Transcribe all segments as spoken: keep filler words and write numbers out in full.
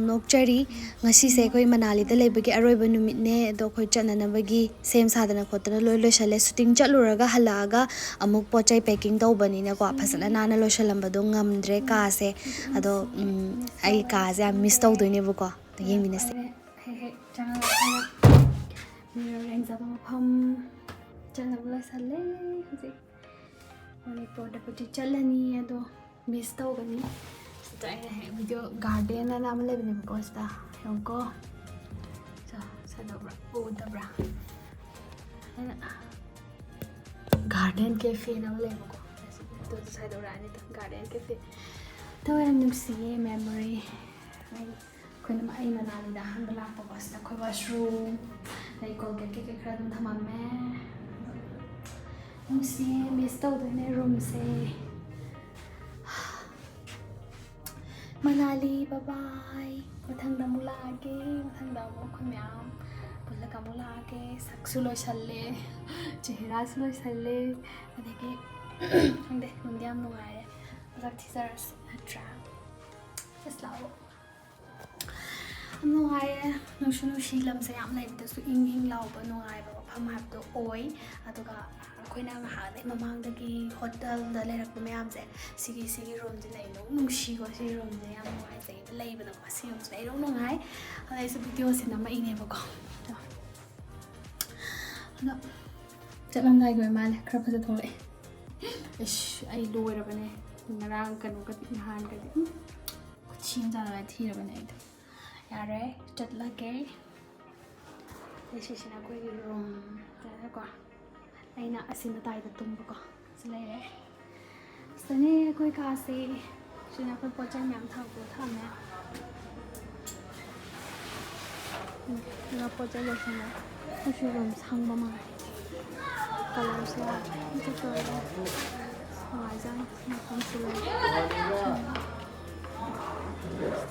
ꯅꯣꯛꯆꯔꯤ꯫ ꯉꯁꯤꯁꯦ ꯑꯩꯈꯣꯏ ꯃꯅꯥꯂꯤꯗ ꯂꯩꯕꯒꯤ ꯑꯔꯣꯏꯕ ꯅꯨꯃꯤꯠꯅꯦ꯫ ꯑꯗꯣ ꯑꯩꯈꯣꯏ ꯆꯠꯅꯅꯕꯒꯤ ꯁꯦꯝ ꯁꯥꯗꯅ ꯈꯣꯠꯇꯅ ꯂꯣꯏ ꯂꯣꯏꯁꯜꯂꯦ꯫ ꯁꯨꯇꯤꯡ ꯆꯠꯂꯨꯔꯒ ꯍꯜꯂꯛꯑꯒ ꯑꯃꯨꯛ ꯄꯣꯠ ꯆꯩ ꯄꯦꯀꯤꯡ ꯇꯧꯕꯅꯤꯅꯀꯣ, ꯐꯖꯅ ꯅꯥꯟꯅ ꯂꯣꯏꯁꯜꯂꯝꯕꯗꯣ ꯉꯝꯗ꯭ꯔꯦ ꯀꯥꯁꯦ꯫ ꯑꯗꯣ, ꯎꯝ, ꯑꯩ ꯀꯥꯁꯦ ꯌꯥꯝ ꯃꯤꯁ ꯇꯧꯗꯣꯏꯅꯦꯕꯀꯣ꯫ ꯑꯗꯣ ꯌꯦꯡꯃꯤꯟꯅꯁꯦ꯫ ꯍꯦꯛ ꯍꯦꯛ ꯆꯪꯉꯒ ꯑꯩꯅ ꯃꯤꯔꯔ ꯌꯦꯡꯖꯕ ꯃꯐꯝ ꯆꯠꯅꯕ ꯂꯣꯏꯁꯜꯂꯦ꯫ ꯍꯧꯖꯤꯛ ꯃꯅꯤꯄꯨꯔꯗꯕꯨꯗꯤ ꯆꯠꯂꯅꯤ, ꯑꯗꯣ ꯃꯤꯁ ꯇꯧꯒꯅꯤ꯫ ꯁꯤꯗ ꯑꯩꯅ ꯍꯦꯛ ꯚꯤꯗꯤꯑꯣ ꯒꯥꯔꯗꯦꯟ ꯑꯅ ꯑꯃ ꯂꯩꯕꯅꯦꯕꯀꯣ, ꯁꯤꯗ ꯌꯦꯡꯉꯨꯀꯣ꯫ ꯁꯣ, ꯁꯥꯗꯧꯕ꯭ꯔꯥ? ꯎꯗꯕ꯭ꯔꯥ? ꯑꯩꯅ ꯒꯥꯔꯗꯦꯟ ꯀꯦꯐꯦꯅ ꯑꯃ ꯂꯩꯕꯀꯣ, ꯑꯗꯨ ꯁꯥꯗꯧꯔꯛꯑꯅꯤ꯫ Garden cafe. ꯊꯋꯥꯏ ꯌꯥꯝ ꯅꯨꯡꯁꯤꯌꯦ, ꯃꯦꯃꯣꯔꯤ꯫ ꯑꯩꯈꯣꯏꯅ, ꯑꯩ ꯃꯅꯥꯂꯤꯗ ꯑꯍꯥꯟꯕ ꯂꯥꯛꯄꯀꯣ, ꯁꯤꯗ ꯑꯩꯈꯣꯏ ꯋꯥꯁꯔꯨꯝ, ꯑꯗꯩ ꯀꯣꯜꯒꯦꯠ ꯀꯩꯀꯩ ꯈꯔ ꯑꯗꯨꯝ ꯊꯝꯃꯝꯃꯦ꯫ ꯅꯨꯡꯁꯤꯌꯦ, ꯃꯤꯁ ꯇꯧꯗꯣꯏꯅꯦ ꯔꯨꯝꯁꯦ꯫ ꯃꯅꯥꯂꯤ, ꯕꯕꯥꯏ꯫ ꯃꯊꯪꯗ ꯑꯃꯨꯛ ꯂꯥꯛꯑꯒꯦ, ꯃꯊꯪꯗ ꯑꯃꯨꯛ ꯑꯩꯈꯣꯏ ꯃꯌꯥꯝ ꯄꯨꯜꯂꯒ ꯑꯃꯨꯛ ꯂꯥꯛꯑꯒꯦ꯫ ꯁꯛꯁꯨ ꯂꯣꯏꯁꯜꯂꯦ, ꯆꯦꯍꯦꯔꯥꯁꯨ ꯂꯣꯏꯁꯜꯂꯦ, ꯑꯗꯒꯤ ꯈꯪꯗꯦ, ꯅꯨꯡꯗꯤ ꯌꯥꯝ ꯅꯨꯡꯉꯥꯏꯔꯦ꯫ ꯃꯁꯛ ꯊꯤꯖꯔꯁꯨ ꯅꯠꯇ꯭ꯔꯥ? ꯑꯁ, ꯂꯥꯛꯑꯣ꯫ ꯌꯥꯝ ꯅꯨꯡꯉꯥꯏꯌꯦ꯫ ꯅꯨꯡꯁꯨ ꯅꯨꯡꯁꯤ, ꯂꯝꯁꯦ ꯌꯥꯝ ꯂꯩꯕꯗꯁꯨ ꯏꯪ ꯏꯪ ꯂꯥꯎꯕ ꯅꯨꯡꯉꯥꯏꯕ ꯃꯐꯝ ꯍꯥꯏꯕꯗꯣ ꯑꯣꯏ꯫ ꯑꯗꯨꯒ ꯑꯩꯈꯣꯏꯅ ꯉꯥꯏꯍꯥꯛ ꯂꯩ ꯃꯃꯥꯡꯗꯒꯤ ꯍꯣꯇꯦꯜꯗ ꯂꯩꯔꯛꯄ ꯃꯌꯥꯝꯁꯦ, ꯁꯤꯒꯤ, ꯁꯤꯒꯤ ꯔꯨꯝꯁꯦ ꯂꯩꯅꯨꯡ ꯅꯨꯡꯁꯤꯀꯣ꯫ ꯁꯤ ꯔꯨꯝꯁꯦ ꯌꯥꯝ ꯅꯨꯡꯉꯥꯏꯖꯩꯕ ꯂꯩꯕꯗꯀꯣ꯫ ꯁꯤ ꯔꯨꯝꯁꯦ ꯂꯩꯅꯨꯡ ꯅꯨꯡꯉꯥꯏ꯫ ꯑꯗ ꯑꯩꯁꯨ ꯚꯤꯗꯤꯑꯣꯁꯦ ꯅꯝꯃꯛꯏꯅꯦꯕꯀꯣ꯫ ꯑꯗꯣ ꯆꯠꯂꯝꯗꯥꯏꯒꯤ ꯑꯣꯏ ꯃꯥꯜꯂꯦ, ꯈꯔ ꯐꯖ ꯊꯣꯛꯂꯛꯑꯦ꯫ ꯏꯁ, ꯑꯩ ꯂꯣꯏꯔꯕꯅꯦ꯫ ꯉꯔꯥꯡ ꯀꯩꯅꯣꯒꯗꯤ, ꯅꯍꯥꯟꯒꯗꯤ, ꯎꯝ, ꯈꯨꯠꯁꯤ ꯑꯃ ꯆꯥꯗꯕ ꯊꯤꯔꯕꯅꯦ ꯑꯩꯗꯣ꯫ ꯌꯥꯔꯦ, ꯆꯠꯂꯒꯦ꯫ ꯑꯗꯩ ꯁꯤꯁꯤꯅ ꯑꯩꯈꯣꯏꯒꯤ ꯔꯨꯝ ꯍꯥꯏꯇꯥꯔꯦꯀꯣ꯫ ꯑꯩꯅ ꯑꯁꯤ ꯃꯇꯥꯏꯗ ꯇꯨꯝꯕꯀꯣ꯫ ꯁꯤ ꯂꯩꯔꯦ꯫ ꯁꯤꯗꯅꯦ ꯑꯩꯈꯣꯏ ꯀꯥꯁꯦ꯫ ꯁꯤꯅ ꯑꯩꯈꯣꯏ ꯄꯣꯠ ꯆꯩ ꯃꯌꯥꯝ ꯊꯥꯡꯗꯣꯛꯑ ꯊꯝꯃꯦ꯫ ꯎꯝ, ꯁꯤꯅ ꯄꯣꯠ ꯆꯩ ꯂꯣꯏꯁꯟꯕ꯫ ꯑꯩꯈꯣꯏꯁꯨ ꯔꯨꯝ ꯁꯪꯕ ꯃꯥꯜꯂꯦ꯫ ꯀꯂꯔꯁꯨ ꯌꯥꯗ꯭ꯔꯦ꯫ ꯑꯩꯁꯨ ꯀꯂꯔ ꯅꯨꯡꯉꯥꯏꯖꯥꯠꯅꯤ꯫ ꯃꯐꯝꯁꯨ ꯂꯩ꯫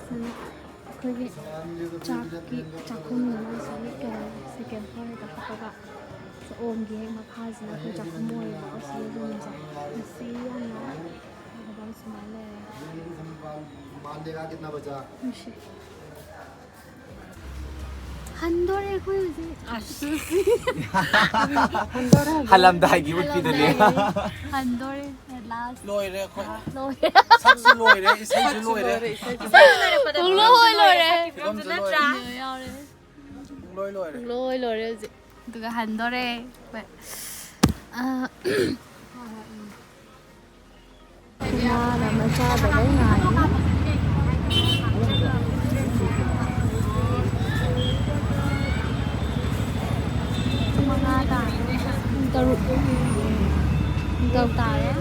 ꯁꯤꯅ ꯑꯩꯈꯣꯏꯒꯤ ꯆꯥꯛꯀꯤ ꯆꯥꯛꯈꯨꯝꯅꯤꯅ ꯉꯁꯥꯏꯒꯤ ꯀꯩꯅꯣ ꯁꯦꯀꯦꯟ ꯐ꯭ꯂꯣꯔꯗ ꯍꯥꯞꯄꯒ ꯑꯣꯝꯒꯤ ꯍꯦꯛ ꯃꯈꯥꯁꯤꯅ ꯑꯩꯈꯣꯏ ꯆꯥꯛꯈꯨꯝ ꯑꯣꯏꯌꯦꯕꯀꯣ꯫ ꯁꯤ ꯔꯨꯝꯁꯦ ꯉꯁꯤ ꯌꯥꯝꯅ ꯐꯖꯕ ꯑꯃ ꯁꯨꯃꯥꯏꯅ ꯂꯩꯔꯦ꯫ ꯅꯨꯡꯁꯤ꯫ ꯍꯟꯗꯣꯔꯦ ꯑꯩꯈꯣꯏ ꯍꯧꯖꯤꯛ꯫ ꯍꯜꯂꯝꯗꯥꯏꯒꯤ ꯎꯠꯄꯤꯗꯨꯅꯦ꯫ ꯍꯟꯗꯣꯔꯦ꯫ At last. ꯂꯣꯏꯔꯦ ꯑꯩꯈꯣꯏ꯫ ꯂꯣꯏꯔꯦ꯫ ꯁꯛꯁꯨ ꯂꯣꯏꯔꯦ, ꯏꯁꯩꯁꯨ ꯂꯣꯏꯔꯦ, ꯄꯨꯡꯂꯣꯏ ꯂꯣꯏꯔꯦ꯫ ꯐꯤꯂꯝꯁꯨ ꯂꯣꯏꯔꯦ꯫ ꯌꯥꯎꯔꯦ꯫ ꯄꯨꯡꯂꯣꯏ ꯂꯣꯏꯔꯦ꯫ ꯂꯣꯏ ꯂꯣꯏꯔꯦ ꯍꯧꯖꯤꯛ꯫ ꯑꯗꯨꯒ ꯍꯟꯗꯣꯔꯦ ꯑꯩꯈꯣꯏ꯫ ꯑ, ꯏꯃꯥꯅ ꯃꯆꯥꯗ ꯂꯣꯏ ꯉꯥꯏꯔꯤ꯫ ꯄꯨꯡ ꯃꯉꯥ ꯇꯥꯔꯦ꯫ ꯄꯨꯡ ꯇꯔꯨꯛ꯫ ꯄꯨꯡ ꯇꯔꯨꯛ ꯇꯥꯔꯦ꯫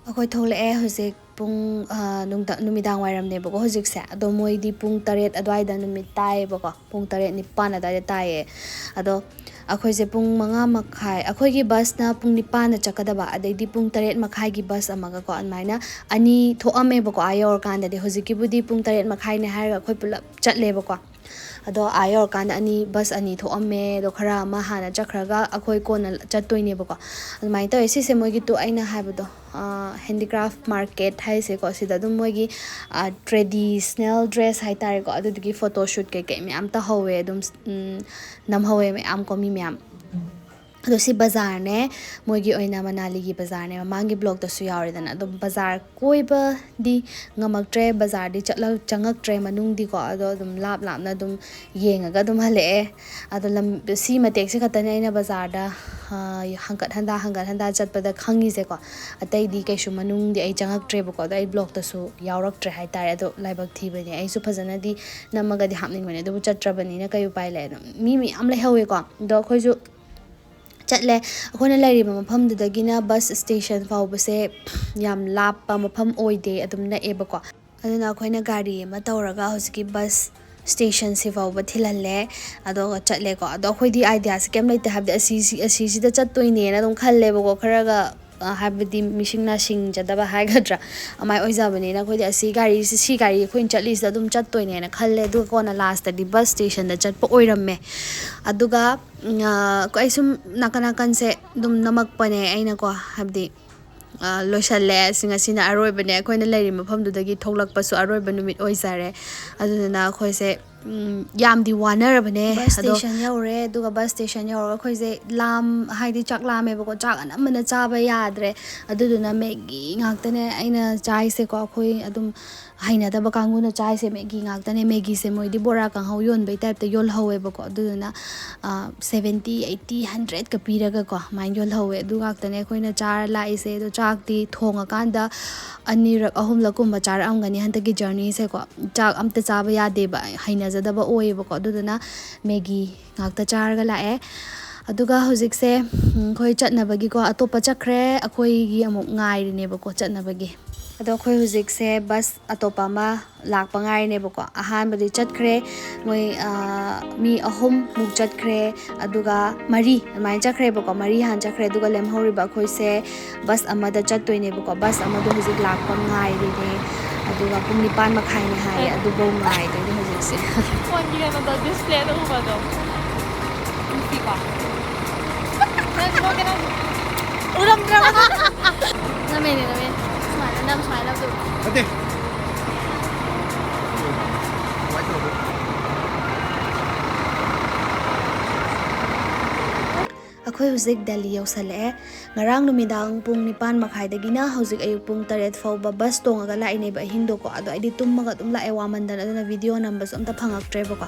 ꯑꯩꯈꯣꯏ ꯊꯣꯛꯂꯛꯑꯦ ꯍꯧꯖꯤꯛ ꯄꯨꯡ, ꯑ, ꯅꯨꯡꯗꯥ-, ꯅꯨꯃꯤꯗꯥꯡ ꯋꯥꯏꯔꯝꯅꯦꯕꯀꯣ ꯍꯧꯖꯤꯛꯁꯦ꯫ ꯑꯗꯣ ꯃꯣꯏꯗꯤ ꯄꯨꯡ ꯇꯔꯦꯠ ꯑꯗꯨꯋꯥꯏꯗ ꯅꯨꯃꯤꯠ ꯇꯥꯏꯌꯦꯕꯀꯣ꯫ ꯄꯨꯡ ꯇꯔꯦꯠ ꯅꯤꯄꯥꯟ ꯑꯗꯨꯋꯥꯏꯗ ꯇꯥꯏꯌꯦ꯫ ꯑꯗꯣ ꯑꯩꯈꯣꯏꯁꯦ ꯄꯨꯡ ꯃꯉꯥ ꯃꯈꯥꯏ, ꯑꯩꯈꯣꯏꯒꯤ ꯕꯁꯅ ꯄꯨꯡ ꯅꯤꯄꯥꯟꯗ ꯆꯠꯀꯗꯕ, ꯑꯗꯩꯗꯤ ꯄꯨꯡ ꯇꯔꯦꯠ ꯃꯈꯥꯏꯒꯤ ꯕꯁ ꯑꯃꯒꯀꯣ, ꯑꯗꯨꯃꯥꯏꯅ ꯑꯅꯤ ꯊꯣꯛꯑꯝꯃꯦꯕꯀꯣ꯫ ꯑꯥ ꯌꯧꯔꯀꯥꯟꯗꯗꯤ, ꯍꯧꯖꯤꯛꯀꯤꯕꯨꯗꯤ ꯄꯨꯡ ꯇꯔꯦꯠ ꯃꯈꯥꯏꯅꯦ ꯍꯥꯏꯔꯒ ꯑꯩꯈꯣꯏ ꯄꯨꯂꯞ ꯆꯠꯂꯦꯕꯀꯣ꯫ ꯑꯗꯣ ꯑꯥ ꯌꯧꯔꯀꯥꯟꯗ ꯑꯅꯤ, ꯕꯁ ꯑꯅꯤ ꯊꯣꯛꯑꯝꯃꯦ꯫ ꯑꯗꯣ ꯈꯔ ꯑꯃ ꯍꯥꯟꯅ ꯆꯠꯈ꯭ꯔꯒ ꯑꯩꯈꯣꯏ ꯀꯣꯟꯅ ꯆꯠꯇꯣꯏꯅꯦꯕꯀꯣ꯫ ꯑꯗꯨꯃꯥꯏꯅ ꯇꯧꯋꯦ꯫ ꯁꯤꯁꯦ ꯃꯣꯏꯒꯤ ꯇꯨ-, ꯑꯩꯅ ꯍꯥꯏꯕꯗꯣ, ꯍꯦꯟꯗꯤꯀ꯭ꯔꯥꯐ ꯃꯥꯔꯀꯦꯠ ꯍꯥꯏꯁꯦꯀꯣ, ꯁꯤꯗ ꯑꯗꯨꯝ ꯃꯣꯏꯒꯤ ꯇ꯭ꯔꯦꯗꯤꯁꯅꯦꯜ ꯗ꯭ꯔꯦꯁ ꯍꯥꯏꯇꯥꯔꯦꯀꯣ, ꯑꯗꯨꯗꯨꯒꯤ ꯐꯣꯇꯣ ꯁꯨꯠ ꯀꯩꯀꯩ ꯃꯌꯥꯝ ꯇꯧꯍꯧꯋꯦ꯫ ꯑꯗꯨꯝ, ꯎꯝ, ꯅꯝꯍꯧꯋꯦ ꯃꯌꯥꯝꯀꯣ, ꯃꯤ ꯃꯌꯥꯝ꯫ ꯑꯗꯣ ꯁꯤ ꯕꯖꯥꯔꯅꯦ, ꯃꯣꯏꯒꯤ ꯑꯣꯏꯅ ꯃꯅꯥꯂꯤꯒꯤ ꯕꯖꯥꯔꯅꯦ, ꯃꯃꯥꯡꯒꯤ ꯕ꯭ꯂꯣꯛꯇꯁꯨ ꯌꯥꯎꯔꯦꯗꯅ꯫ ꯑꯗꯨꯝ ꯕꯖꯥꯔ ꯀꯣꯏꯕꯗꯤ ꯉꯝꯃꯛꯇ꯭ꯔꯦ, ꯕꯖꯥꯔꯗꯤ ꯆꯠꯂ-, ꯆꯪꯉꯛꯇ꯭ꯔꯦ ꯃꯅꯨꯡꯗꯤꯀꯣ꯫ ꯑꯗꯣ ꯑꯗꯨꯝ ꯂꯥꯞ ꯂꯥꯞꯅ ꯑꯗꯨꯝ ꯌꯦꯡꯉꯒ ꯑꯗꯨꯝ ꯍꯜꯂꯛꯑꯦ꯫ ꯑꯗꯣ ꯂꯝ-, ꯁꯤ ꯃꯇꯦꯛꯁꯦ ꯈꯛꯇꯅꯦ ꯑꯩꯅ ꯕꯖꯥꯔꯗ, ꯑ, ꯍꯪꯒꯠ ꯍꯟꯗꯥ, ꯍꯪꯒꯠ ꯍꯟꯗꯥ ꯆꯠꯄꯗ ꯈꯪꯉꯤꯁꯦꯀꯣ꯫ ꯑꯇꯩꯗꯤ ꯀꯩꯁꯨ ꯃꯅꯨꯡꯗꯤ ꯑꯩ ꯆꯪꯉꯛꯇ꯭ꯔꯦꯕꯀꯣ꯫ ꯑꯗꯣ ꯑꯩ ꯕ꯭ꯂꯣꯛꯇꯁꯨ ꯌꯥꯎꯔꯛꯇ꯭ꯔꯦ ꯍꯥꯏꯇꯥꯔꯦ꯫ ꯑꯗꯣ ꯂꯥꯏꯕꯛ ꯊꯤꯕꯅꯦ꯫ ꯑꯩꯁꯨ ꯐꯖꯅꯗꯤ ꯅꯝꯃꯒꯗꯤ ꯍꯥꯞꯅꯤꯡꯕꯅꯦ, ꯑꯗꯨꯕꯨ ꯆꯠꯇ꯭ꯔꯕꯅꯤꯅ ꯀꯩ ꯎꯄꯥꯏ ꯂꯩ꯫ ꯑꯗꯨꯝ ꯃꯤ ꯃꯌꯥꯝ ꯂꯩꯍꯧꯋꯦꯀꯣ꯫ ꯑꯗꯣ ꯑꯩꯈꯣꯏꯁꯨ ꯆꯠꯂꯦ꯫ ꯑꯩꯈꯣꯏꯅ ꯂꯩꯔꯤꯕ ꯃꯐꯝꯗꯨꯗꯒꯤꯅ ꯕꯁ ꯁ꯭ꯇꯦꯁꯟ ꯐꯥꯎꯕꯁꯦ ꯌꯥꯝ ꯂꯥꯞꯄ ꯃꯐꯝ ꯑꯣꯏꯗꯦ, ꯑꯗꯨꯝ ꯅꯛꯑꯦꯕꯀꯣ꯫ ꯑꯗꯨꯅ ꯑꯩꯈꯣꯏꯅ ꯒꯥꯔꯤ ꯑꯃ ꯇꯧꯔꯒ ꯍꯧꯖꯤꯛꯀꯤ ꯕꯁ ꯁ꯭ꯇꯦꯁꯟꯁꯤ ꯐꯥꯎꯕ ꯊꯤꯜꯍꯜꯂꯦ, ꯑꯗꯨꯒ ꯆꯠꯂꯦꯀꯣ꯫ ꯑꯗꯣ ꯑꯩꯈꯣꯏꯗꯤ ꯑꯥꯏꯗꯤꯌꯥꯁꯦ ꯀꯩꯝ ꯂꯩꯇꯦ, ꯍꯥꯏꯕꯗꯤ ꯑꯁꯤꯁꯤ-, ꯑꯁꯤꯁꯤꯗ ꯆꯠꯇꯣꯏꯅꯦꯅ ꯑꯗꯨꯝ ꯈꯜꯂꯦꯕꯀꯣ꯫ ꯈꯔꯒ, ꯑ, ꯍꯥꯏꯕꯗꯤ ꯃꯤꯁꯤꯡꯅ ꯁꯤꯡꯖꯗꯕ ꯍꯥꯏꯒꯗ꯭ꯔꯥ, ꯑꯗꯨꯃꯥꯏꯅ ꯑꯣꯏꯖꯕꯅꯤꯅ ꯑꯩꯈꯣꯏꯗꯤ ꯑꯁꯤ ꯒꯥꯔꯤꯁꯤ, ꯁꯤ ꯒꯥꯔꯤ ꯑꯩꯈꯣꯏꯅ ꯆꯠꯂꯤꯁꯤꯗ ꯑꯗꯨꯝ ꯆꯠꯇꯣꯏꯅꯦꯅ ꯈꯜꯂꯦ꯫ ꯑꯗꯨꯒ ꯀꯣꯟꯅ ꯂꯥꯁꯇꯗꯤ ꯕꯁ ꯁ꯭ꯇꯦꯁꯟꯗ ꯆꯠꯄ ꯑꯣꯏꯔꯝꯃꯦ꯫ ꯑꯗꯨꯒ, ꯎꯝ, ꯑ, ꯑꯩ ꯁꯨꯝ ꯅꯥꯀꯟ ꯅꯥꯀꯟꯁꯦ ꯑꯗꯨꯝ ꯅꯝꯃꯛꯄꯅꯦ ꯑꯩꯅꯀꯣ, ꯍꯥꯏꯕꯗꯤ ꯑ, ꯂꯣꯏꯁꯜꯂꯦ꯫ ꯁꯤ ꯉꯁꯤꯅ ꯑꯔꯣꯏꯕꯅꯦ꯫ ꯑꯩꯈꯣꯏꯅ ꯂꯩꯔꯤꯕ ꯃꯐꯝꯗꯨꯗꯒꯤ ꯊꯣꯛꯂꯛꯄꯁꯨ ꯑꯔꯣꯏꯕ ꯅꯨꯃꯤꯠ ꯑꯣꯏꯖꯔꯦ꯫ ꯑꯗꯨꯗꯨꯅ ꯑꯩꯈꯣꯏꯁꯦ, ꯎꯝ, ꯌꯥꯝꯗꯤ ꯋꯥꯅꯔꯕꯅꯦ꯫ ꯕꯁ ꯑꯗꯣ ꯁ꯭ꯇꯦꯁꯟ ꯌꯧꯔꯦ꯫ ꯑꯗꯨꯒ ꯕꯁ ꯁ꯭ꯇꯦꯁꯟ ꯌꯧꯔꯒ ꯑꯩꯈꯣꯏꯁꯦ ꯂꯥꯝ-, ꯍꯥꯏꯗꯤ ꯆꯥꯛ ꯂꯥꯝꯃꯦꯕꯀꯣ꯫ ꯆꯥꯛ ꯑꯅꯝꯕꯅ ꯆꯥꯕ ꯌꯥꯗ꯭ꯔꯦ꯫ ꯑꯗꯨꯗꯨꯅ ꯃꯦꯒꯤ ꯉꯥꯛꯇꯅꯦ ꯑꯩꯅ ꯆꯥꯏꯁꯦꯀꯣ꯫ ꯑꯩꯈꯣꯏ ꯑꯗꯨꯝ ꯍꯩꯅꯗꯕ ꯀꯥꯡꯕꯨꯅ ꯆꯥꯏꯁꯦ ꯃꯦꯒꯤ ꯉꯥꯛꯇꯅꯦ꯫ ꯃꯦꯒꯤꯁꯦ ꯃꯣꯏꯗꯤ ꯕꯣꯔꯥ ꯀꯥꯡꯍꯧ ꯌꯣꯟꯕꯩ ꯇꯥꯏꯞꯇ ꯌꯣꯜꯍꯧꯋꯦꯕꯀꯣ꯫ ꯑꯗꯨꯗꯨꯅ, ꯑ, seventy, eighty, hundred ꯀ ꯄꯤꯔꯒꯀꯣ ꯑꯗꯨꯃꯥꯏꯅ ꯌꯣꯜꯍꯧꯋꯦ꯫ ꯑꯗꯨ ꯉꯥꯛꯇꯅꯦ ꯑꯩꯈꯣꯏꯅ ꯆꯥꯔ ꯂꯥꯛꯏꯁꯦ꯫ ꯑꯗꯣ ꯆꯥꯛꯇꯤ ꯊꯣꯡꯉꯀꯥꯟꯗ ꯑꯅꯤꯔꯛ, ꯑꯍꯨꯝꯂꯛ ꯀꯨꯝꯕ ꯆꯥꯔꯛꯑꯝꯒꯅꯤ ꯍꯟꯗꯛꯀꯤ journey ꯁꯦꯀꯣ꯫ ꯆꯥꯛ ꯑꯝꯇ ꯆꯥꯕ ꯌꯥꯗꯦꯕ, ꯍꯩꯅꯖꯗꯕ ꯑꯣꯏꯌꯦꯕꯀꯣ꯫ ꯑꯗꯨꯗꯨꯅ ꯃꯦꯒꯤ ꯉꯥꯛꯇ ꯆꯥꯔꯒ ꯂꯥꯛꯑꯦ꯫ ꯑꯗꯨꯒ ꯍꯧꯖꯤꯛꯁꯦ, ꯎꯝ, ꯑꯩꯈꯣꯏ ꯆꯠꯅꯕꯒꯤꯀꯣ ꯑꯇꯣꯞꯄ ꯆꯠꯈ꯭ꯔꯦ꯫ ꯑꯩꯈꯣꯏꯒꯤ ꯑꯃꯨꯛ ꯉꯥꯏꯔꯤꯅꯦꯕꯀꯣ ꯆꯠꯅꯕꯒꯤ꯫ ꯑꯗꯣ ꯑꯩꯈꯣꯏ ꯍꯧꯖꯤꯛꯁꯦ ꯕꯁ ꯑꯇꯣꯞꯄ ꯑꯃ ꯂꯥꯛꯄ ꯉꯥꯏꯔꯤꯅꯦꯕꯀꯣ꯫ ꯑꯍꯥꯟꯕꯗꯤ ꯆꯠꯈ꯭ꯔꯦ꯫ ꯃꯣꯏ, ꯑ, ꯃꯤ ꯑꯍꯨꯝꯃꯨꯛ ꯆꯠꯈ꯭ꯔꯦ꯫ ꯑꯗꯨꯒ ꯃꯔꯤ ꯑꯗꯨꯃꯥꯏꯅ ꯆꯠꯈ꯭ꯔꯦꯕꯀꯣ꯫ ꯃꯔꯤ ꯍꯥꯟꯅ ꯆꯠꯈ꯭ꯔꯦ꯫ ꯑꯗꯨꯒ ꯂꯦꯝꯍꯧꯔꯤꯕ ꯑꯩꯈꯣꯏꯁꯦ ꯕꯁ ꯑꯃꯗ ꯆꯠꯇꯣꯏꯅꯦꯕꯀꯣ꯫ ꯕꯁ ꯑꯃꯗꯣ ꯍꯧꯖꯤꯛ ꯂꯥꯛꯄ ꯉꯥꯏꯔꯤꯅꯦ꯫ ꯑꯗꯨꯒ ꯄꯨꯡ ꯅꯤꯄꯥꯟ ꯃꯈꯥꯏꯅꯦ ꯍꯥꯏꯌꯦ꯫ ꯑꯗꯨꯐꯧ ꯉꯥꯏꯗꯣꯏꯅꯦ ꯍꯧꯖꯤꯛꯁꯦ꯫ ꯐꯣꯟꯒꯤ ꯀꯩꯅꯣꯗꯣ, ꯗꯤꯁꯄ꯭ꯂꯦꯗꯣ ꯎꯕꯗꯣ꯫ ꯅꯨꯡꯁꯤꯀꯣ? ꯅꯪ ꯅꯣꯛꯀꯦ, ꯅꯪ ꯎꯔꯝꯗ꯭ꯔꯕ? ꯅꯝꯃꯦꯅꯦ, ꯅꯝꯃꯦ꯫ ꯁꯨꯃꯥꯏꯅ ꯅꯝ, ꯁꯨꯃꯥꯏꯅ ꯅꯝ ꯇꯧ꯫ ꯅꯠꯇꯦ꯫ ꯑꯩꯈꯣꯏ ꯍꯧꯖꯤꯛ ꯗꯦꯜꯂꯤ ꯌꯧꯁꯜꯂꯛꯑꯦ꯫ ꯉꯔꯥꯡ ꯅꯨꯃꯤꯗꯥꯡ ꯄꯨꯡ ꯅꯤꯄꯥꯟ ꯃꯈꯥꯏꯗꯒꯤꯅ ꯍꯧꯖꯤꯛ ꯑꯌꯨꯛ ꯄꯨꯡ ꯇꯔꯦꯠ ꯐꯥꯎꯕ ꯕꯁ ꯇꯣꯡꯉꯒ ꯂꯥꯛꯏꯅꯦꯕ ꯑꯍꯤꯡꯗꯣꯀꯣ꯫ ꯑꯗꯣ ꯑꯩꯗꯤ ꯇꯨꯝꯃꯒ ꯑꯗꯨꯝ ꯂꯥꯛꯑꯦ, ꯋꯥꯃꯟꯗꯅ꯫ ꯑꯗꯨꯅ ꯚꯤꯗꯤꯑꯣ ꯅꯝꯕꯁꯨ ꯑꯝꯇ ꯐꯪꯉꯛꯇ꯭ꯔꯦꯕꯀꯣ꯫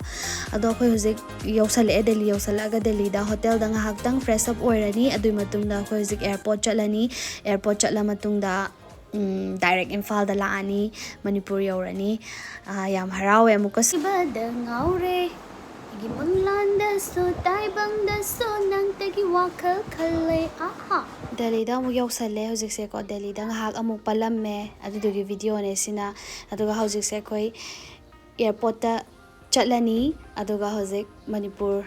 ꯑꯗꯣ ꯑꯩꯈꯣꯏ ꯍꯧꯖꯤꯛ ꯌꯧꯁꯜꯂꯛꯑꯦ ꯗꯦꯜꯂꯤ꯫ ꯌꯧꯁꯜꯂꯛꯑꯒ ꯗꯦꯜꯂꯤꯗ ꯍꯣꯇꯦꯜꯗ ꯉꯥꯏꯍꯥꯛꯇꯪ fresh up ꯑꯣꯏꯔꯅꯤ꯫ ꯑꯗꯨꯒꯤ ꯃꯇꯨꯡꯗ ꯑꯩꯈꯣꯏ ꯍꯧꯖꯤꯛ airport ꯆꯠꯂꯅꯤ꯫ Airport ꯆꯠꯂ ꯃꯇꯨꯡꯗ, ꯎꯝ, direct ꯏꯝꯐꯥꯜꯗ ꯂꯥꯛꯑꯅꯤ, ꯃꯅꯤꯄꯨꯔ ꯌꯧꯔꯅꯤ꯫ ꯑꯥ, ꯌꯥꯝ ꯍꯔꯥꯎꯋꯦ ꯑꯃꯨꯛꯀꯁꯨ꯫ ꯁꯤꯕꯗ ꯉꯥꯎꯔꯦ, ꯑꯩꯒꯤ ꯃꯪꯂꯥꯟꯗꯁꯨ ꯇꯥꯏꯕꯪꯗꯁꯨ ꯅꯪꯇꯒꯤ ꯋꯥꯈꯜ ꯈꯜꯂꯦ꯫ ꯑꯍꯥ꯫ ꯗꯦꯜꯂꯤꯗ ꯑꯃꯨꯛ ꯌꯧꯁꯜꯂꯦ ꯍꯧꯖꯤꯛꯁꯦꯀꯣ꯫ ꯗꯦꯜꯂꯤꯗ ꯉꯥꯏꯍꯥꯛ ꯑꯃꯨꯛ ꯄꯜꯂꯝꯃꯦ, ꯑꯗꯨꯗꯨꯒꯤ ꯚꯤꯗꯤꯑꯣꯅꯦ ꯁꯤꯅ꯫ ꯑꯗꯨꯒ ꯍꯧꯖꯤꯛꯁꯦ ꯑꯩꯈꯣꯏ airportꯇ ꯆꯠꯂꯅꯤ꯫ ꯑꯗꯨꯒ ꯍꯧꯖꯤꯛ ꯃꯅꯤꯄꯨꯔ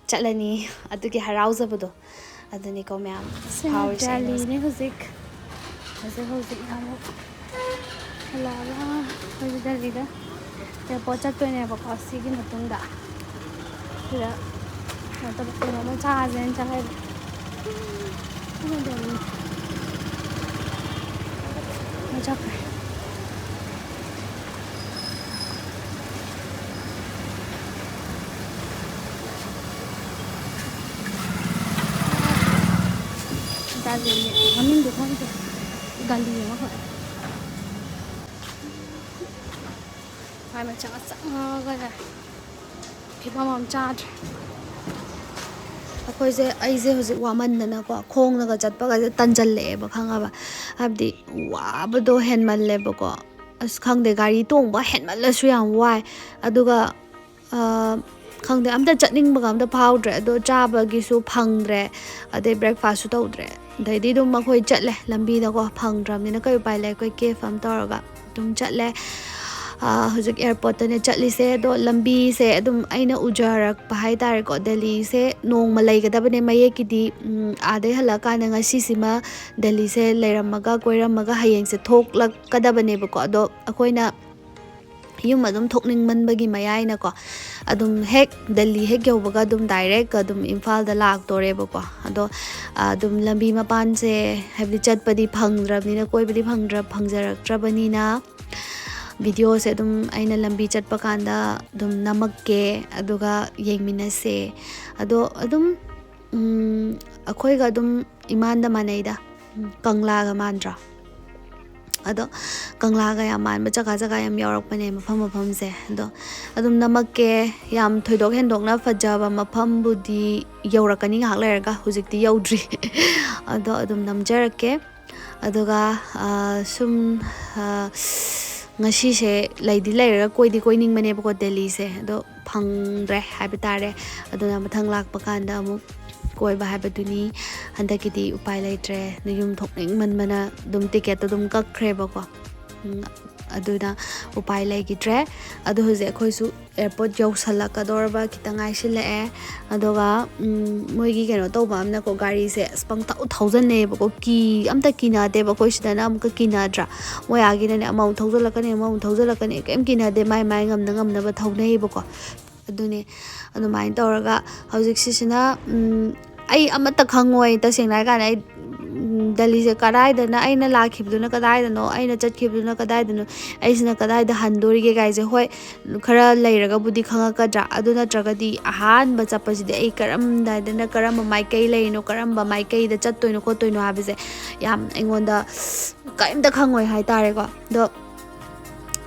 ꯆꯠꯂꯅꯤ꯫ ꯑꯗꯨꯒꯤ ꯍꯔꯥꯎꯖꯕꯗꯣ ꯑꯗꯨꯅꯤꯀꯣ ꯃꯌꯥꯝ ꯁꯤꯅ ꯐꯥꯎꯔꯤꯁꯦ ꯑꯩꯅ ꯍꯧꯖꯤꯛ꯫ ꯗꯦꯜꯂꯤꯅꯦ ꯍꯧꯖꯤꯛ꯫ ꯍꯧꯖꯤꯛ, ꯍꯧꯖꯤꯛ ꯑꯃꯨꯛ ꯍꯜꯂꯛꯑꯒ ꯑꯩꯈꯣꯏꯁꯦ ꯗꯦꯜꯂꯤꯗ airport ꯆꯠꯇꯣꯏꯅꯦꯕꯀꯣ ꯁꯤꯒꯤ ꯃꯇꯨꯡꯗ꯫ ꯁꯤꯗ ꯀꯩꯅꯣ ꯇꯧꯕ, ꯀꯩꯅꯣꯝꯃ ꯆꯥꯁꯦꯅ ꯆꯪꯉꯛꯏꯕ꯫ ꯁꯤꯅ ꯗꯦꯜꯂꯤ꯫ ꯆꯠꯈ꯭ꯔꯦ꯫ ꯒꯥꯂꯤ ꯃꯃꯤꯡꯗꯤ ꯈꯪꯗꯦ꯫ ꯒꯥꯂꯤ ꯑꯃꯈꯛ꯫ ꯃꯥꯏ ꯃꯆꯥ ꯆꯪꯉꯒ ꯂꯩ꯫ ꯐꯤꯕꯝ ꯑꯃ ꯆꯥꯗ꯭ꯔꯦ꯫ ꯑꯩꯈꯣꯏꯁꯦ, ꯑꯩꯁꯦ ꯍꯧꯖꯤꯛ ꯋꯥꯃꯟꯗꯅꯀꯣ, ꯈꯣꯡꯅꯒ ꯆꯠꯄꯒꯁꯦ ꯇꯟꯖꯜꯂꯛꯑꯦꯕ, ꯈꯪꯉꯕ? ꯍꯥꯏꯕꯗꯤ ꯋꯥꯕꯗꯣ ꯍꯦꯟꯃꯜꯂꯦꯕꯀꯣ꯫ ꯑꯁ, ꯈꯪꯗꯦ, ꯒꯥꯔꯤ ꯇꯣꯡꯕ ꯍꯦꯟꯃꯜꯂꯁꯨ ꯌꯥꯝ ꯋꯥꯏ꯫ ꯑꯗꯨꯒ, ꯑ, ꯈꯪꯗꯦ, ꯑꯝꯇ ꯆꯠꯅꯤꯡꯕꯒ ꯑꯝꯇ ꯐꯥꯎꯗ꯭ꯔꯦ꯫ ꯑꯗꯣ ꯆꯥꯕꯒꯤꯁꯨ ꯐꯪꯗ꯭ꯔꯦ, ꯑꯗꯩ breakfastꯁꯨ ꯇꯧꯗ꯭ꯔꯦ꯫ ꯑꯗꯩꯗꯤ ꯑꯗꯨꯝ ꯑꯩꯈꯣꯏ ꯆꯠꯂꯦ ꯂꯝꯕꯤꯗꯀꯣ, ꯐꯪꯗ꯭ꯔꯕꯅꯤꯅ ꯀꯩ ꯎꯄꯥꯏ ꯂꯩ, ꯑꯩꯈꯣꯏ cab ꯑꯃ ꯇꯧꯔꯒ ꯑꯗꯨꯝ ꯆꯠꯂꯦ꯫ ꯑ, ꯍꯧꯖꯤꯛ airportꯇꯅꯦ ꯆꯠꯂꯤꯁꯦ꯫ ꯑꯗꯣ ꯂꯝꯕꯤꯁꯦ ꯑꯗꯨꯝ ꯑꯩꯅ ꯎꯖꯔꯛꯄ ꯍꯥꯏ ꯇꯥꯔꯦꯀꯣ, ꯗꯦꯜꯂꯤꯁꯦ ꯅꯣꯡꯃ ꯂꯩꯒꯗꯕꯅꯦ ꯃꯌꯦꯛꯀꯤꯗꯤ꯫ ꯎꯝ, ꯑꯥꯗꯩ ꯍꯜꯂꯛꯑꯀꯥꯟꯗ ꯉꯁꯤꯁꯤꯃ ꯗꯦꯜꯂꯤꯁꯦ ꯂꯩꯔꯝꯃꯒ, ꯀꯣꯏꯔꯝꯃꯒ, ꯍꯌꯦꯡꯁꯦ ꯊꯣꯛꯂꯛꯀꯗꯕꯅꯦꯕꯀꯣ꯫ ꯑꯗꯣ ꯑꯩꯈꯣꯏꯅ ꯌꯨꯝ ꯑꯗꯨꯝ ꯊꯣꯛꯅꯤꯡꯃꯟꯕꯒꯤ ꯃꯌꯥꯏꯅꯀꯣ, ꯑꯗꯨꯝ ꯍꯦꯛ ꯗꯦꯜꯂꯤ ꯍꯦꯛ ꯌꯧꯕꯒ ꯑꯗꯨꯝ direct ꯑꯗꯨꯝ ꯏꯝꯐꯥꯜꯗ ꯂꯥꯛꯇꯣꯔꯦꯕꯀꯣ꯫ ꯑꯗꯣ, ꯑ, ꯑꯗꯨꯝ ꯂꯝꯕꯤ ꯃꯄꯥꯟꯁꯦ, ꯍꯥꯏꯕꯗꯤ ꯆꯠꯄꯗꯤ ꯐꯪꯗ꯭ꯔꯕꯅꯤꯅ, ꯀꯣꯏꯕꯗꯤ ꯐꯪꯗ꯭ꯔ-, ꯐꯪꯖꯔꯛꯇ꯭ꯔꯕꯅꯤꯅ, videoꯁꯦ ꯑꯗꯨꯝ ꯑꯩꯅ ꯂꯝꯕꯤ ꯆꯠꯄ ꯀꯥꯟꯗ ꯑꯗꯨꯝ ꯅꯝꯃꯛꯀꯦ, ꯑꯗꯨꯒ ꯌꯦꯡꯃꯤꯟꯅꯁꯦ꯫ ꯑꯗꯣ ꯑꯗꯨꯝ, ꯎꯝ, ꯑꯩꯈꯣꯏꯒ ꯑꯗꯨꯝ ꯏꯃꯥꯟꯗ ꯃꯥꯟꯅꯩꯗ꯫ ꯎꯝ, ꯀꯪꯂꯥꯒ ꯃꯥꯟꯗ꯭ꯔꯣ? ꯑꯗꯣ ꯀꯪꯂꯥꯒ ꯌꯥꯝ ꯃꯥꯟꯕ ꯖꯒꯥ ꯖꯒꯥ ꯌꯥꯝ ꯌꯥꯎꯔꯛꯄꯅꯦ, ꯃꯐꯝ ꯃꯐꯝꯁꯦ꯫ ꯑꯗꯣ ꯑꯗꯨꯝ ꯅꯝꯃꯛꯀꯦ꯫ ꯌꯥꯝ ꯊꯣꯏꯗꯣꯛ ꯍꯦꯟꯗꯣꯛꯅ ꯐꯖꯕ ꯃꯐꯝꯕꯨꯗꯤ ꯌꯧꯔꯛꯀꯅꯤ ꯉꯥꯏꯍꯥꯛ ꯂꯩꯔꯒ, ꯍꯧꯖꯤꯛꯇꯤ ꯌꯧꯗ꯭ꯔꯤ꯫ ꯑꯗꯣ ꯑꯗꯨꯝ ꯅꯝꯖꯔꯛꯀꯦ꯫ ꯑꯗꯨꯒ, ꯑ, ꯁꯨꯝ, ꯑ, ꯉꯁꯤꯁꯦ ꯂꯩꯗꯤ ꯂꯩꯔꯒ ꯀꯣꯏꯗꯤ ꯀꯣꯏꯅꯤꯡꯕꯅꯦꯕꯀꯣ ꯗꯦꯜꯂꯤꯁꯦ, ꯑꯗꯣ ꯐꯪꯗ꯭ꯔꯦ ꯍꯥꯏꯕ ꯇꯥꯔꯦ꯫ ꯑꯗꯨꯅ ꯃꯊꯪ ꯂꯥꯛꯄ ꯀꯥꯟꯗ ꯑꯃꯨꯛ ꯀꯣꯏꯕ ꯍꯥꯏꯕꯗꯨꯅꯤ꯫ ꯍꯟꯗꯛꯀꯤꯗꯤ ꯎꯄꯥꯏ ꯂꯩꯇ꯭ꯔꯦ, ꯌꯨꯝ ꯊꯣꯛꯅꯤꯡꯃꯟꯕꯅ ꯑꯗꯨꯝ ticketꯇꯣ ꯑꯗꯨꯝ ꯀꯛꯈ꯭ꯔꯦꯕꯀꯣ꯫ ꯎꯝ, ꯑꯗꯨꯅ ꯎꯄꯥꯏ ꯂꯩꯈꯤꯗ꯭ꯔꯦ꯫ ꯑꯗꯣ ꯍꯧꯖꯤꯛ ꯑꯩꯈꯣꯏꯁꯨ airport ꯌꯧꯁꯜꯂꯛꯀꯗꯧꯔꯕ ꯈꯤꯇꯪ ꯉꯥꯏꯁꯤꯜꯂꯛꯑꯦ꯫ ꯑꯗꯨꯒ, ꯎꯝ, ꯃꯣꯏꯒꯤ ꯀꯩꯅꯣ ꯇꯧꯕ ꯑꯃꯅꯀꯣ, ꯒꯥꯔꯤꯁꯦ ꯑꯁ ꯄꯪꯊꯧ ꯊꯧꯖꯟꯅꯩꯌꯦꯕꯀꯣ꯫ ꯀꯤ-, ꯑꯝꯇ ꯀꯤꯅꯗꯦꯕ꯫ ꯑꯩꯈꯣꯏ ꯁꯤꯗꯅ ꯑꯃꯨꯛꯀ ꯀꯤꯅꯗ꯭ꯔꯥ? ꯃꯣꯏ ꯑꯥꯒꯤꯅꯅꯦ ꯑꯃꯃꯨꯛ ꯊꯧꯖꯜꯂꯛꯀꯅꯤ, ꯑꯃꯃꯨꯛ ꯊꯧꯖꯜꯂꯛꯀꯅꯤ, ꯀꯩꯝ ꯀꯤꯅꯗꯦ꯫ ꯃꯥꯏ ꯃꯥꯏ ꯉꯝꯅ ꯉꯝꯅꯕ ꯊꯧꯅꯩꯌꯦꯕꯀꯣ꯫ ꯑꯗꯨꯅꯦ, ꯑꯗꯨꯃꯥꯏꯅ ꯇꯧꯔꯒ ꯍꯧꯖꯤꯛꯁꯤꯁꯤꯅ, ꯎꯝ, ꯑꯩ ꯑꯃꯠꯇ ꯈꯪꯉꯣꯏ꯫ ꯇꯁꯦꯡꯅ ꯍꯥꯏ ꯀꯥꯟꯗ ꯑꯩ, ꯎꯝ, ꯗꯦꯜꯂꯤꯁꯦ ꯀꯗꯥꯏꯗꯅ, ꯑꯩꯅ ꯂꯥꯛꯈꯤꯕꯗꯨꯅ ꯀꯗꯥꯏꯗꯅꯣ, ꯑꯩꯅ ꯆꯠꯈꯤꯕꯗꯨꯅ ꯀꯗꯥꯏꯗꯅꯣ, ꯑꯩꯁꯤꯅ ꯀꯗꯥꯏꯗ ꯍꯟꯗꯣꯔꯤꯒꯦ ꯀꯥꯏꯁꯦ, ꯍꯣꯏ, ꯈꯔ ꯂꯩꯔꯒꯕꯨꯗꯤ ꯈꯪꯉꯛꯀꯗ꯭ꯔꯥ꯫ ꯑꯗꯨ ꯅꯠꯇ꯭ꯔꯒꯗꯤ ꯑꯍꯥꯟꯕ ꯆꯠꯄꯁꯤꯗꯤ ꯑꯩ ꯀꯔꯝꯗꯥꯏꯗꯅ, ꯀꯔꯝꯕ ꯃꯥꯏꯀꯩ ꯂꯩꯔꯤꯅꯣ, ꯀꯔꯝꯕ ꯃꯥꯏꯀꯩꯗ ꯆꯠꯇꯣꯏꯅꯣ ꯈꯣꯠꯇꯣꯏꯅꯣ ꯍꯥꯏꯕꯁꯦ ꯌꯥꯝ ꯑꯩꯉꯣꯟꯗ ꯀꯔꯤꯝꯇ ꯈꯪꯉꯣꯏ ꯍꯥꯏꯇꯥꯔꯦꯀꯣ꯫ ꯑꯗꯣ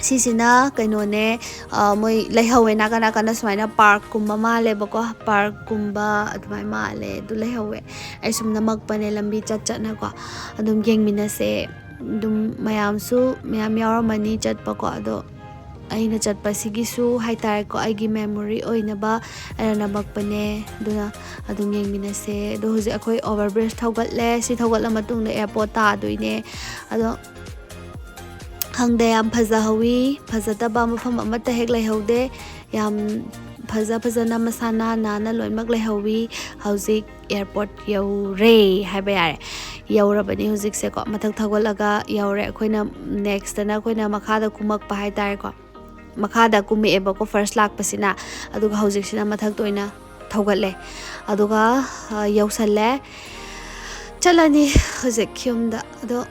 ꯁꯤꯁꯤꯅ ꯀꯩꯅꯣꯅꯦ, ꯑ, ꯃꯣꯏ ꯂꯩꯍꯧꯋꯦ ꯅꯥꯀꯟ ꯅꯥꯀꯟꯗ ꯁꯨꯃꯥꯏꯅ ꯄꯥꯔꯛꯀꯨꯝꯕ ꯃꯥꯜꯂꯦꯕꯀꯣ, ꯄꯥꯔꯛꯀꯨꯝꯕ ꯑꯗꯨꯃꯥꯏꯅ ꯃꯥꯜꯂꯦ꯫ ꯑꯗꯨ ꯂꯩꯍꯧꯋꯦ꯫ ꯑꯩ ꯁꯨꯝ ꯅꯝꯃꯛꯄꯅꯦ ꯂꯝꯕꯤ ꯆꯠ ꯆꯠꯅꯀꯣ꯫ ꯑꯗꯨꯝ ꯌꯦꯡꯃꯤꯟꯅꯁꯦ꯫ ꯑꯗꯨꯝ ꯃꯌꯥꯝꯁꯨ ꯃꯌꯥꯝ ꯌꯥꯎꯔꯝꯃꯅꯤ ꯆꯠꯄꯀꯣ꯫ ꯑꯗꯣ ꯑꯩꯅ ꯆꯠꯄꯁꯤꯒꯤꯁꯨ ꯍꯥꯏꯇꯥꯔꯦꯀꯣ, ꯑꯩꯒꯤ ꯃꯦꯃꯣꯔꯤ ꯑꯣꯏꯅꯕ ꯑꯩꯅ ꯅꯝꯃꯛꯄꯅꯦ꯫ ꯑꯗꯨꯅ ꯑꯗꯨꯝ ꯌꯦꯡꯃꯤꯟꯅꯁꯦ꯫ ꯑꯗꯣ ꯍꯧꯖꯤꯛ ꯑꯩꯈꯣꯏ ꯑꯣꯚꯔ ꯕ꯭ꯔꯤꯖ ꯊꯧꯒꯠꯂꯦ꯫ ꯁꯤ ꯊꯧꯒꯠꯂ ꯃꯇꯨꯡꯗ ꯑꯦꯌꯥꯔꯄꯣꯔꯠ ꯇꯥꯗꯣꯏꯅꯦ꯫ ꯑꯗꯣ ꯈꯪꯗꯦ, ꯌꯥꯝ ꯐꯖꯍꯧꯋꯤ꯫ ꯐꯖꯗꯕ ꯃꯐꯝ ꯑꯃꯠꯇ ꯍꯦꯛ ꯂꯩꯍꯧꯗꯦ꯫ ꯌꯥꯝ ꯐꯖ ꯐꯖꯅ ꯃꯁꯥ ꯅꯥꯟ ꯅꯥꯟꯅ ꯂꯣꯏꯅꯃꯛ ꯂꯩꯍꯧꯋꯤ꯫ ꯍꯧꯖꯤꯛ ꯑꯦꯌꯥꯔꯄꯣꯔꯠ ꯌꯧꯔꯦ ꯍꯥꯏꯕ ꯌꯥꯔꯦ꯫ ꯌꯧꯔꯕꯅꯤ ꯍꯧꯖꯤꯛꯁꯦꯀꯣ꯫ ꯃꯊꯛ ꯊꯧꯒꯠꯂꯒ ꯌꯧꯔꯦ꯫ ꯑꯩꯈꯣꯏꯅ ꯅꯦꯛꯁꯇꯅ ꯑꯩꯈꯣꯏꯅ ꯃꯈꯥꯗ ꯀꯨꯝꯃꯛꯄ ꯍꯥꯏꯇꯥꯔꯦꯀꯣ꯫ ꯃꯈꯥꯗ ꯀꯨꯝꯃꯛꯑꯦꯕꯀꯣ ꯐꯥꯔꯁ ꯂꯥꯛꯄꯁꯤꯅ꯫ ꯑꯗꯨꯒ ꯍꯧꯖꯤꯛꯁꯤꯅ ꯃꯊꯛꯇ ꯑꯣꯏꯅ ꯊꯧꯒꯠꯂꯦ꯫ ꯑꯗꯨꯒ, ꯑ, ꯌꯧꯁꯜꯂꯦ꯫ ꯆꯠꯂꯅꯤ ꯍꯧꯖꯤꯛ ꯌꯨꯝꯗ꯫ ꯑꯗꯣ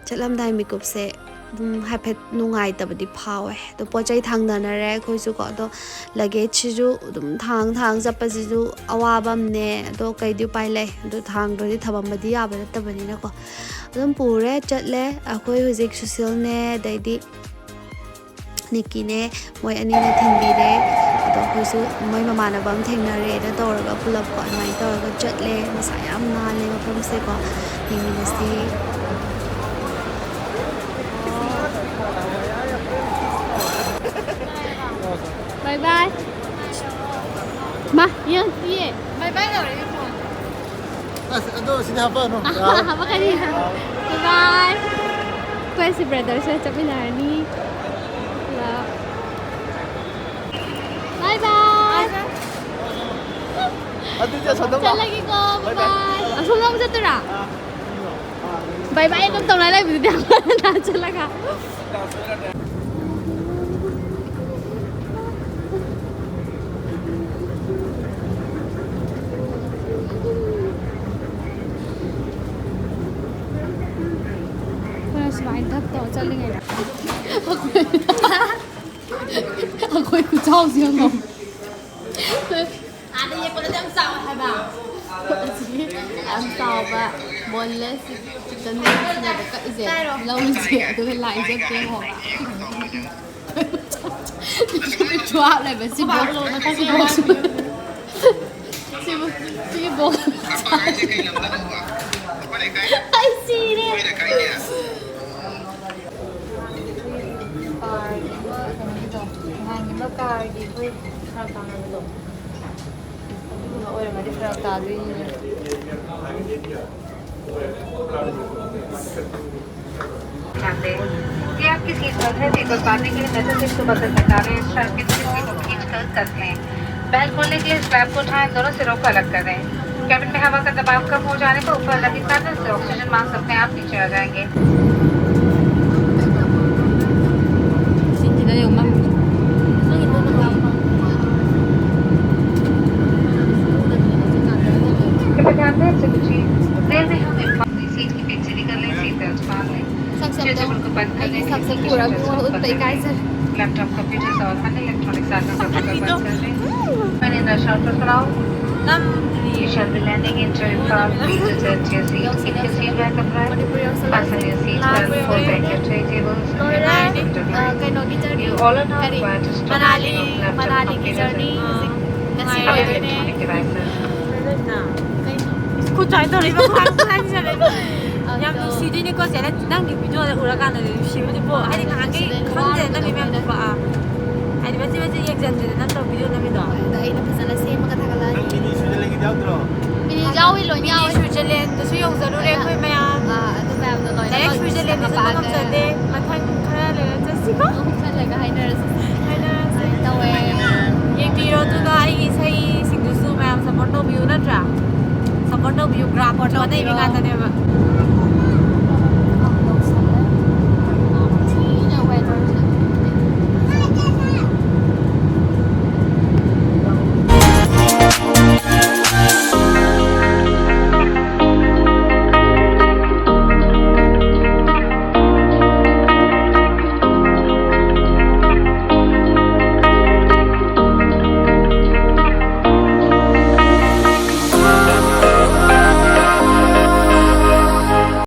ꯆꯠꯂꯝꯗꯥꯏ ꯃꯤꯀꯨꯞꯁꯦ ꯑꯗꯨꯝ ꯍꯥꯏꯐꯦꯠ ꯅꯨꯡꯉꯥꯏꯇꯕꯗꯤ ꯐꯥꯎꯋꯦ꯫ ꯑꯗꯣ ꯄꯣꯠ ꯆꯩ ꯊꯥꯡꯅꯅꯔꯦ ꯑꯩꯈꯣꯏꯁꯨꯀꯣ꯫ ꯑꯗꯣ ꯂꯒꯦꯖꯁꯤꯁꯨ ꯑꯗꯨꯝ ꯊꯥꯡ ꯊꯥꯡ ꯆꯠꯄꯁꯤꯁꯨ ꯑꯋꯥꯕ ꯑꯃꯅꯦ꯫ ꯑꯗꯣ ꯀꯩꯗꯤ ꯎꯄꯥꯏ ꯂꯩ? ꯑꯗꯨ ꯊꯥꯡꯗ꯭ꯔꯗꯤ ꯊꯝꯃꯝꯕꯗꯤ ꯌꯥꯕ ꯅꯠꯇꯕꯅꯤꯅꯀꯣ꯫ ꯑꯗꯨꯝ ꯄꯨꯔꯦ, ꯆꯠꯂꯦ꯫ ꯑꯩꯈꯣꯏ ꯍꯧꯖꯤꯛ ꯁꯨꯁꯤꯜꯅꯦ, ꯑꯗꯩꯗꯤ ꯅꯤꯛꯀꯤꯅꯦ, ꯃꯣꯏ ꯑꯅꯤꯅ ꯊꯤꯟꯕꯤꯔꯦ꯫ ꯑꯗꯣ ꯑꯩꯈꯣꯏꯁꯨ ꯃꯣꯏ ꯃꯃꯥꯟꯅꯕ ꯑꯃ ꯊꯦꯡꯅꯔꯦꯅ ꯇꯧꯔꯒ ꯄꯨꯂꯞꯀꯣ ꯑꯗꯨꯃꯥꯏꯅ ꯇꯧꯔꯒ ꯆꯠꯂꯦ꯫ ꯃꯁꯥ ꯌꯥꯝ ꯅꯥꯜꯂꯦ ꯃꯐꯝꯁꯦꯀꯣ꯫ ꯌꯦꯡꯃꯤꯟꯅꯁꯤ꯫ ꯕꯥꯏ ꯕꯥꯏ꯫ ꯃꯥ, ꯌꯦꯡ, ꯄꯤꯌꯦ꯫ ꯕꯥꯏ ꯕꯥꯏ ꯇꯧꯔꯛꯏ ꯐꯣꯟ꯫ ꯑꯁ, ꯑꯗꯣ ꯁꯤꯗꯤ ꯍꯥꯞꯄꯛꯑꯅꯨ꯫ ꯍꯥꯞꯄꯛꯀꯅꯤ꯫ ꯕꯥꯏ ꯕꯥꯏ꯫ ꯑꯩꯈꯣꯏ ꯑꯁꯤ ꯕ꯭ꯔꯗꯔꯁꯦ ꯆꯠꯃꯤꯟꯅꯔꯅꯤ꯫ ꯕꯥꯏ ꯕꯥꯏ꯫ ꯑꯗꯨꯗꯤ ꯑꯁꯣꯝꯗ ꯑꯃꯨꯛ ꯂꯥꯛꯑꯣ꯫ ꯆꯠꯂꯒꯦꯀꯣ, ꯕꯥꯏ ꯕꯥꯏ꯫ ꯑꯁꯣꯝꯗ ꯑꯃꯨꯛ ꯆꯠꯇꯣꯏꯔꯥ? ꯕꯥꯏ ꯕꯥꯏ ꯑꯗꯨꯝ ꯇꯧꯅ ꯂꯩꯕꯗꯨꯗꯤ ꯆꯠꯂꯒ꯫ ꯊꯛꯇꯧ ꯆꯠꯂꯤꯉꯩꯗ ꯑꯩꯈꯣꯏ ꯈꯨꯆꯥꯎꯁꯦ ꯌꯦꯡꯉꯣ꯫ ꯑꯥꯗ ꯌꯦꯛꯄꯗꯗꯤ ꯌꯥꯝ ꯆꯥꯎꯋꯦ ꯍꯥꯏꯕ꯫ ꯑꯁꯤꯒꯤ ꯌꯥꯝ ꯆꯥꯎꯕ boneless chicken wingꯁꯤꯅꯦꯕ ꯀꯛꯏꯁꯦ, ꯂꯧꯔꯤꯁꯦ꯫ ꯑꯗꯨꯒ ꯂꯥꯏꯁꯦ ꯑꯝꯇ ꯌꯦꯡꯉꯣꯕ꯫ ꯆꯨꯍꯥꯞ ꯂꯩꯕ ꯁꯤꯕꯨ꯫ ꯁꯤꯕꯨ꯫ ꯁꯤꯕꯨ꯫ ꯁꯤꯒꯤ box꯫ ꯑꯩ ꯁꯤꯔꯦ꯫ ꯀꯥꯔꯒꯤ ꯑꯃ ꯀꯩꯅꯣꯒꯤꯗꯣ, ꯅꯍꯥꯟꯒꯤ ꯑꯃ ꯀꯥꯔꯒꯤ ꯑꯩꯈꯣꯏ ꯐꯔꯛ ꯇꯥꯅꯕꯗꯣ, ꯑꯗꯨꯒꯨꯝꯕ ꯑꯣꯏꯔꯝꯃꯗꯤ ꯐꯔꯛ ꯇꯥꯗꯣꯏꯅꯤꯅꯦ꯫ ध्यान दें। ये आपकी सीट बेल्ट है, सीट बेल्ट बांधने के लिए नजर से इसको बंद करके टालें। इस ट्रैफिक को खींच कर कर लें। बैग खोलने के लिए स्ट्रैप को उठाएं, दोनों सिरों को अलग कर दें। कैबिन में हवा का दबाव कम हो जाने पर ऊपर लगे पैनल से ऑक्सीजन मास्क अपने आप नीचे आ जाएंगे। ꯁꯤꯁꯤꯗ ꯌꯦꯡꯉꯣ, ꯃꯝꯃꯤ꯫ कृपया ध्यान दें, रेलवे हमें सीट की पीछे निकल रही सीट बेल्ट बांध लें। ꯁꯛꯁꯦ ꯑꯝꯇ, ꯑꯩꯒꯤ ꯁꯛꯁꯦ ꯄꯨꯔꯒ ꯃꯤꯉꯣꯟꯗ ꯎꯠꯄ ꯏꯀꯥꯏꯖꯔꯦ꯫ लैपटॉप, कंप्यूटर्स और अन्य इलेक्ट्रॉनिक साधनों का प्रबंध कर लें। मैंने नशा पर कराओ। ये shall be landing in Imphal, please return to your seat if your seat belt applies. Fasten your seat belt, fold back your tray tables and hand your laptop lines. You all are now required to stop using of laptop, computers and other electronic devices. ꯈꯨꯠ ꯁꯨꯃꯥꯏꯅ ꯇꯧꯔꯛꯏꯕ ꯈ꯭ꯋꯥꯡ ꯈꯨꯠꯂꯥꯏꯁꯤꯗꯅꯦ꯫ ꯌꯥꯝ ꯅꯨꯡꯁꯤꯗꯣꯏꯅꯤꯀꯣ ꯆꯦ, ꯅꯪ ꯅꯪꯒꯤ videoꯗ ꯎꯔꯀꯥꯟꯗꯗꯤ ꯅꯨꯡꯁꯤꯕꯗꯤ ꯄꯣꯛ, ꯍꯥꯏꯗꯤ ꯉꯍꯥꯟꯈꯩ ꯈꯪꯗꯦ ꯅꯪꯒꯤ ꯃꯌꯥꯝꯗꯣ ꯄꯣꯛꯑ꯫ ꯍꯥꯏꯗꯤ ꯃꯆꯦꯠ ꯃꯆꯦꯠ ꯌꯦꯡꯁꯤꯟꯗꯦꯗ ꯅꯪ ꯇꯧ video ꯅꯝꯃꯤꯗꯣ꯫ ꯑꯗ ꯑꯩꯅ ꯐꯖꯅ ꯁꯦꯝꯃꯒ ꯊꯥꯒꯠꯂꯛꯑꯅꯤ꯫ ꯅꯪ mini Switzerlandꯒꯤꯗꯤ ꯌꯥꯎꯗ꯭ꯔꯣ? Mini ꯌꯥꯎꯏ, ꯂꯣꯏꯅ ꯌꯥꯎꯏ꯫ Switzerlandꯗꯁꯨ ꯌꯧꯖꯔꯨꯔꯦ ꯑꯩꯈꯣꯏ ꯃꯌꯥꯝ꯫ ꯑꯥ, ꯑꯗꯨ ꯃꯌꯥꯝꯗꯣ ꯂꯣꯏꯅ direct Switzerlandꯗ ꯆꯠꯄ ꯉꯝꯖꯗꯦ꯫ ꯃꯊꯪ ꯈꯔ ꯂꯩꯔ ꯆꯠꯁꯤꯀꯣ꯫ ꯈꯜꯂꯒ ꯍꯥꯏꯅꯔꯁꯤ꯫ ꯍꯥꯏꯅꯔꯁꯤ꯫ ꯇꯧꯋꯦ꯫ ꯌꯦꯡꯕꯤꯔꯣ, ꯑꯗꯨꯒ ꯑꯩꯒꯤ ꯏꯁꯩꯁꯤꯡꯗꯨꯁꯨ ꯃꯌꯥꯝ support ꯇꯧꯕꯤꯌꯨ, ꯅꯠꯇ꯭ꯔꯥ? Support ꯇꯧꯕꯤꯌꯨ, ꯒ꯭ꯔꯥꯐ ꯍꯣꯠꯅꯕꯤ ꯉꯥꯛꯇꯅꯦꯕ꯫